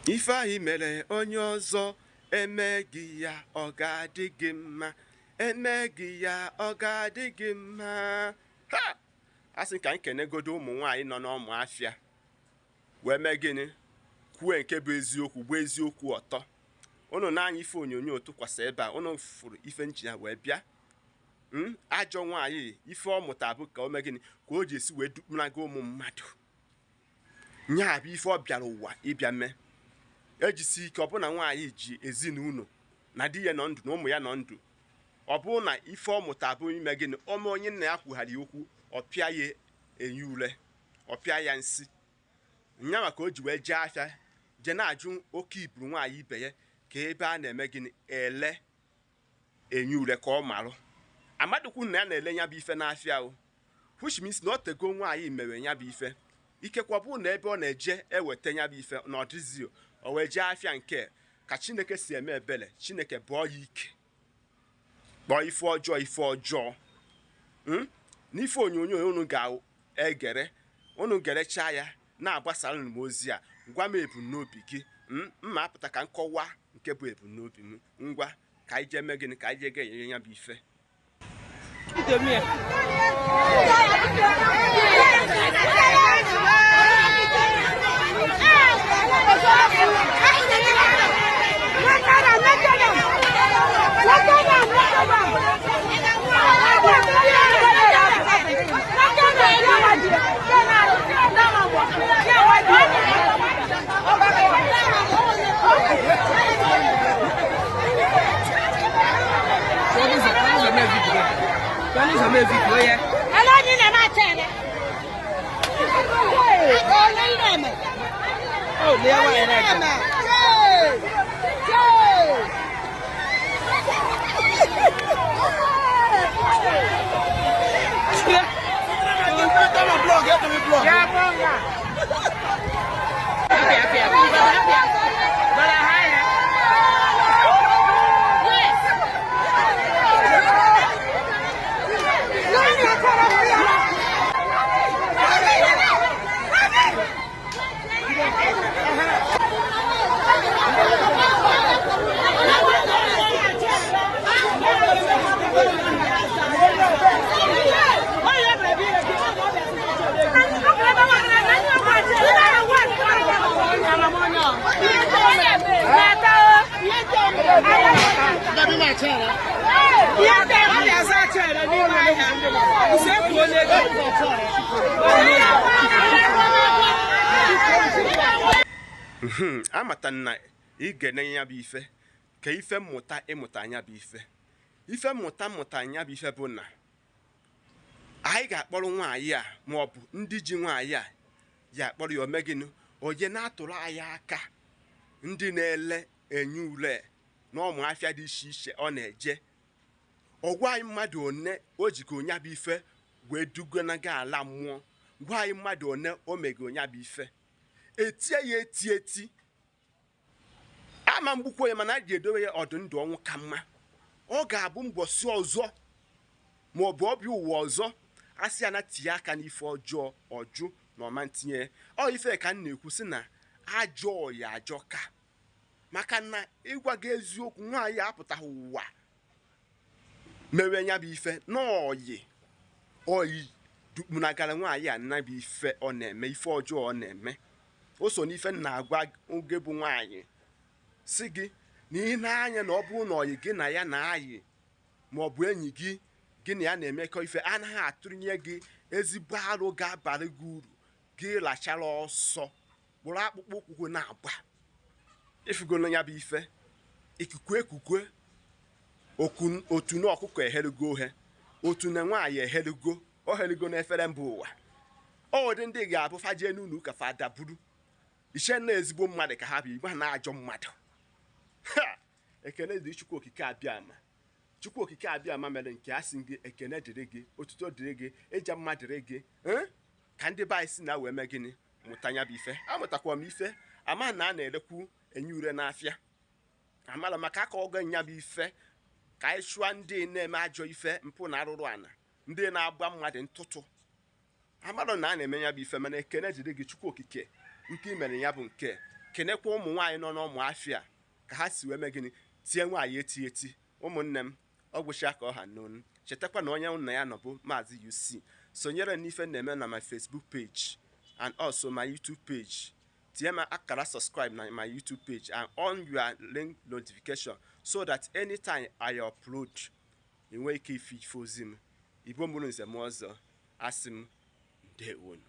Ife ahụ mere onye ọzọ eme gị ya, ọ ga-adị gị mma. Eme gị ya, ọ ga-adị gị mma. Ha! A sị ka m kenegodo ụmụ nwaanyị nọ n'ọmụ afịa wee mee gịnị, kwuo nke bụ eziokwu, bụ eziokwu ọtọ. Unu na-anya ife onyonyo tụkwasị ebe a, unu fụrụ ife nji ya wee bịa. Ajọ nwaanyị, ife ọ mụta bụ ka o mee gịnị, ka o ji esi wee dukpunaga ụmụ mmadụ. Nya bụ ife ọ bịara ụwa ịbịa mee. Ejisi ike, ọbụna nwaanyị ji ezinụlọ na di ya nọ ndụ na ụmụ ya nọ ndụ, ọ bụrụ na ife ọ mụta bụ ime gịnị, ome onye nna ya kwugharị okwu, ọ pịa ya enye ule, ọ pịa ya nsị. Nya maka o ji wee jee afịa, jee na-ajụ oke iburu nwaanyị ibe ya ka ebe a na-eme gịnị, ele enye ule, ka ọ marụ. Amadụkwu na ya na-ele ya bụ ife n'afịa o, which means na ọ tego nwaanyị mere ya bụ ife. Ikekwe ọ bụrụ na ebe ọ na-eje eweta ya bụ ife na ọ dịzi, o wee jee afịa nke ka Chineke si eme ebele. Chineke bụọ ya ike, kpọọ ife ọjọọ ife ọjọọ. N'ife onyonyo unu ga-egere, unu gerechaa ya, na-agbasara m ozi a, gwa m ebumnobi gị. Mma apụta ka nkọwa nke bụ ebumnobi m. Ngwa, ka anyị jee mee gịnị, ka anyị jee ga-enye ya bụ ife. Amata na ị ga-enye ya bụ ife ka ife mmụta ịmụta anya bụ ife. Ife mmụta mmụta anya bụ ife bụ na anyị ga-akpọrọ nwaanyị a ma ọ bụ ndị ji nwaanyị a ya akpọrọ ya ome gịnị, onye na-atụrụ anyị aka ndị na-ele enye ule na ụmụ afịa dị iche iche ọ na-eje. Ọgwa anyị mmadụ one o jikọ onye bụ ife wee dugonaga ala mmụọ, gwa anyị mmadụ one o mego onye bụ ife, etie ya eti eti ama mgbukwo ya, mana a ga-edowe ya ọdụ ndụ ọnwụ ka mma. Ọ ga-abụ mbọsị ọzọ ma ọ bụ ọbịa ụwa ọzọ, a sị ya na tinye aka n'ife ọjọọ, ọjụ na ọma ntinye. Ọ ife ka m na-ekwu sị na ajọ ya ajọka, maka na ịgwa gị eziokwu, nwaanyị apụtaghị ụwa mewe ya bụ ife n'oyi oyi dukpunagara nwaanyị a na bụ ife ọ na-eme, ife ọjọọ ọ na-eme. O so n'ife na-agwa oge bụ nwaanyị si gị na ị na-anya na ọ bụrụ na oyi gị na ya na-ayị ma ọ bụ enyi gị gị na ya na-emekọ ife anaghị atụnye gị ezigbo arụ ga-abara gị uru, gị lachara ọsọ kpụrụ akpụkpọ ụkwụ na-agba. Ifugolo ya bụ ife ikuku ekukwe otu na ọkụkọ ehelugo ohe, otu na nwaanyị ehelugo ohelugo n'efere mba ụwa. Ọ dị ndị ga-abụ fajee n'ụlọ ụka fada buru iche na ezigbo mmadụ ka ha bụ igwe ha na-ajọ mmadụ. Ha! Ekene dị Chukwu Okike Abịama. Chukwu Okike Abịama mere nke a sị gị ekene dịrị gị, otuto dịrị gị, ịja mma dịrị gị. Ka ndị be anyị si na wee mee gịnị, mụta ya bụ ife. Amụtakwa m ife, ama na a na-erekwu enye ure n'afịa, amara maka aka ọgọ nya bụ ife ka anyị chụọ ndị na-eme ajọ ife mpụ na arụrụ ana, ndị na-agba mmadụ ntụtụ. Amara na a na-eme ya bụ ife, mana ekene dịrị gị Chukwu Okike nke i mere ya bụ nke. Kenekwa ụmụ nwaanyị nọ n'Ụmụafịa ka ha si wee mee gịnị, tie nwaanyị eti eti. Ụmụnne m, ọ gwụcha ka ọ ha n'onu. Chetakwa na onye nna ya nọ bụ Maazị UC. Sonyere n'ife na-eme na my Facebook page and also my YouTube page. Tinye m akara subscribe na my YouTube page and on your link notification so that anytime I upload, ị nwee ike ife ife ozi m. Igbo mụrụ nze m ọzọ, asị m ndewonu.